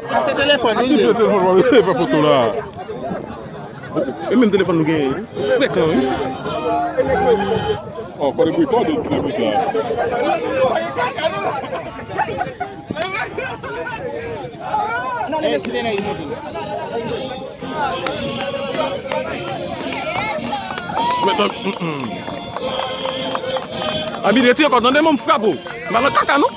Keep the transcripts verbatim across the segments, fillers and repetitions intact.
Sa se telefòn li ye. Telefòn, w ap fè foto la. E menm telefòn nou genyen wi. Frekan wi. Oh, fò de bri kòd ti nèg sa. Nan li mesye nèg. Abi retire kòd nan men m, m frape w. M pa nan kaka non.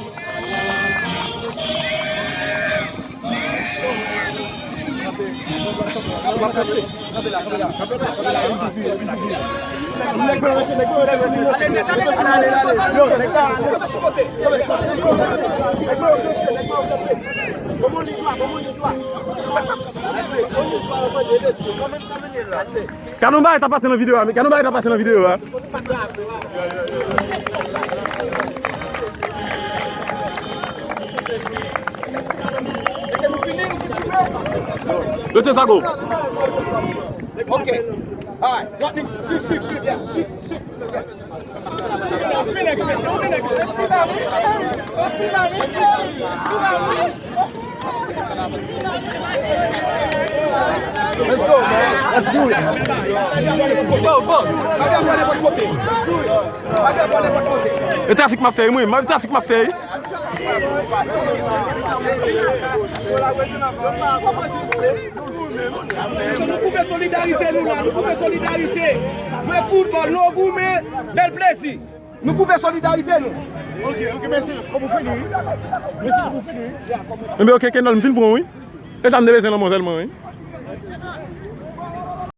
Gade yon bagay k ap pase nan videyo a, gade yon bagay k ap pase nan videyo a. Yo te zago. Ok. Alright. Lòt nèg, swiv, swiv, swiv, yeah. Swiv, swiv. Let's go, man. Let's do it. Bon, bon. Bagay mwen nenpòt kote. Bagay mwen nenpòt kote. E trafik m ap fè, wi, mwen. Trafik m ap fè, wi. Mesye, nou pwouve solidarite nou la, nou pwouve solidarite. Jwe foutbòl, nou goumen, bèl plezi. Nou pwouve solidarite nou. Ok, ok, mèsi. Kòman w fè li? Mèsi pou fini. Enben, ok, Kendall, m fin pran, wi. E sa m te bezwen nan mwen sèlman, wi.